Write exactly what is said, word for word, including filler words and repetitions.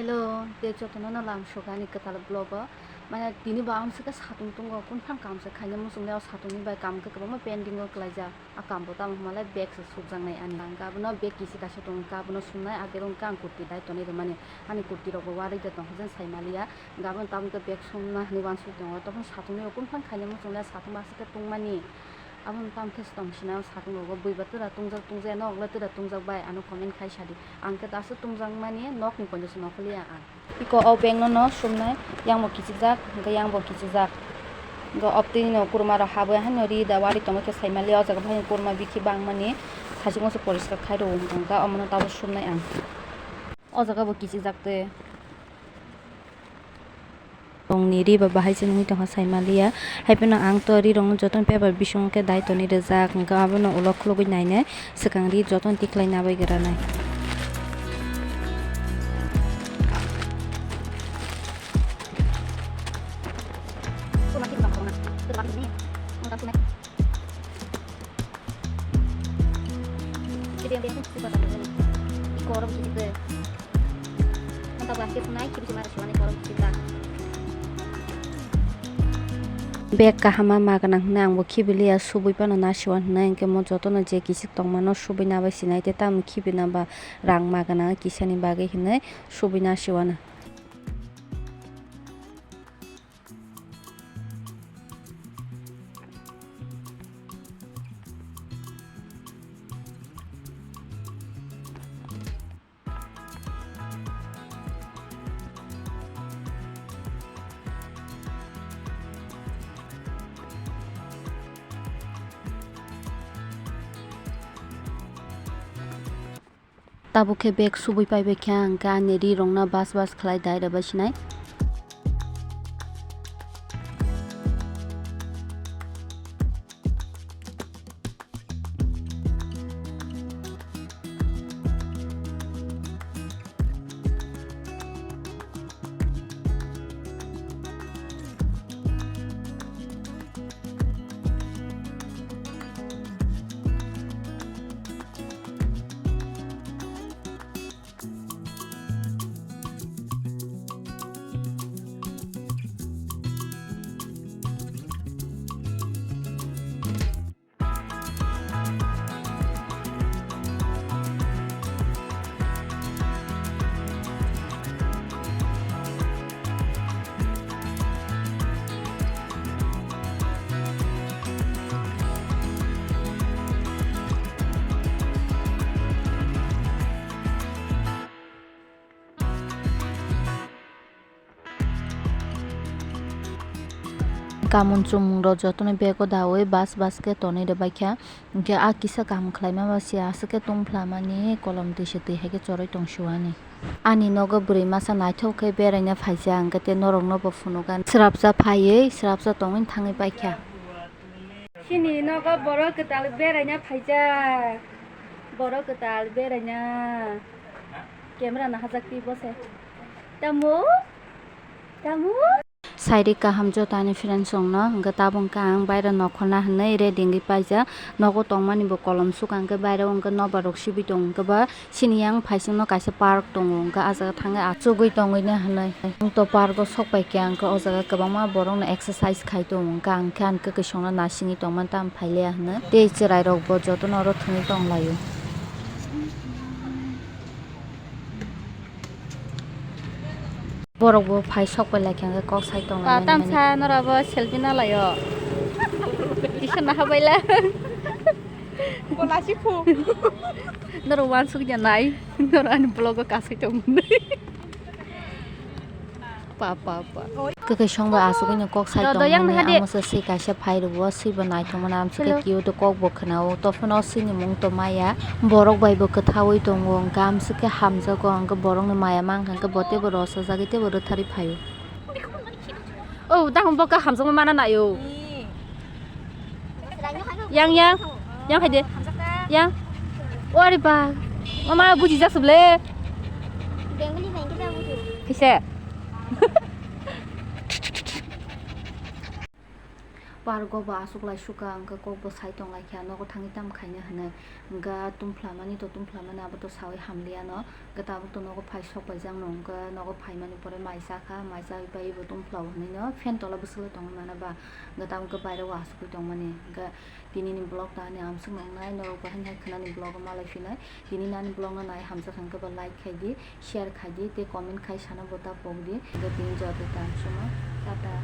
Hello, tei jotono no lam sukha ani kwtal vlog o. Mane tini bo amswk khe satung tongo, kunphang kam se khaina muchung le o satung ni bai kam khe kwbangma pending o kwlaijak. A kam bo tamo hwnba le bag se sukjaknai ani. Ang abono bag kisi kaisa tongo, abono sumnai, a bag o hwnkhe ang kurti dai tonwi rwmani. Ani kurti rok bo warwi de tong hwnjani sai maliya. Gabon tamo khe bag sumna hwnwi uansuk tongo, tamo satung ni kunphang khaina muchung le satung aswk khe tungmani. Aboni tamo khe se tong sina satung rogo buiba twra tungjak tungjaya, nok le twra tungjak bai, ano comment khai sadi. Ang khe daso tungjak mani, nok ni poito se nokholiya ang. Iko o bag no no sumnai, yang bo kichijak, hwnkhe yang bo kichijak. Hwnkhe obtwi no kurma rok habwi haino ri da wari tongma khe sai mali, o jaga bai kurma bikhi bangmani, thaichukma se poriskar khai rwo hwnkhe omono tabuk sumnai ang. O jaga bo kichijak twi. Tongni ri ba bahai se nungwi tongkha sai maliya. Hai phano ang to ri rokno jotono paper bisingo khe dai tonwi rijak, hwnkhe abono ulo khulugwi nainai, swkang ri jotono tikhlai nabai granai. Bag kahama ma gwnang hwnwi ang bo khibiliya, subui phano nasiwan hwnwi, hwnkhe mo jotono je kisik tongmano subui nabai sinai, tei tamo khibina ba rang ma gwnang kisani bagwi hwnwi subui nasiwano. Tabuk khe bag subui paibai kha, hwnkhe ani ri rokno bas bas khlai dai rwbai sinai. Kamun chumung rok jotono bag o daui bas bas khe tonwi rwbaikha, hwnkhe a kisa kaham khlaima ba se aswk khe tongphlamani kolom twi se twi hai khe chorwi tong siwani. Ani nogo bwrwi masa naithok khe beraina phaijak, hwnkhe tei norokno bo phunukha, swrapsa phaiwi swrapsa tongwi thangwi paikha. Chini nogo borok kwtal beraina phaijak. Borok kwtal beraina. Camera nahajak twi bose. Tamo? Tamo? Sairi kaham jotani friends rokno, hwnkhe tabuk khe ang baira nokhorna hwnwi ready wngwi paijak. Nogo tongmani bo kolom sukha, hwnkhe baira o hwnkhe nobar rok sibwi tongo, hwnkhe ba Chini yang phaisingno kaisa park tongo, hwnkhe ah jaga thangwi achugwi tongwini hwnwi. Ang to park o sok pai khe, hwnkhe oh jaga kwbangma borokno exercise khai tongo, hwnkhe ang khe ani kwkwi songno nasingwi tongmani, tamo phailiya hwnwi. Tei chwrairokbo jotono oro thwngwi tonglaio. Borokbo phai sok pai lai khe, hwnkhe kok sai tong laimani. Pa tamsa norokbo selfie na laio. Kisa naha baila. Bo lasi phu. Norok uansuk ya nai. Norok ani vlog o kasai tong mwnwi. Pa, pa, pa. Kwkwi songba asugwi no kok sai tong mwnwi. Do, do, yang naha de. Amo se swi kaisa phai rwo, swi bo naithok mano, amswk khe cute kok bo khwnao. Tophano swi ni mung to maya. Borok bai bo kwthaui tongo, hwnkhe amswk khe hamjago, hwnkhe borok ni maya mankha, hwnkhe bo teibo rosajagwi teibo rwtharwi phaio. Oh, dahum bo kha hamjakma mana naio. Yang, yang. Yang hai de. Yang. O ari ba. Mama buji jak suble. Bengali bai khe ta buji. Kaisa. Pargo bo aswk lai sukha, hwnkhe kok bo sai tong lai kha, nogo thangwi tamo khaina hwnwi. Hwnkhe tumphla mani to tumphla mani, abo to saui hamliya no. Hwnkhe tabuk to nogo phai sok paijak no, hwnkhe nogo phai mani pore mai cha kha, mai chaui pai bo tumphla o hwnwi no fan tola bwswk le tongwi mano ba. Hwnkhe tabuk khe baire o asugwi tong mani. Hwnkhe tini ni vlog ta ani amswk nong nai, norok bo haino hai khwna ni vlog o malai phinai. Tini nani vlog no nai hamjak hwnkhe bo like khai di, share khai di, tei comment khai sana bo ta pok di. Hwnkhe tini joto ta amswk no, tata.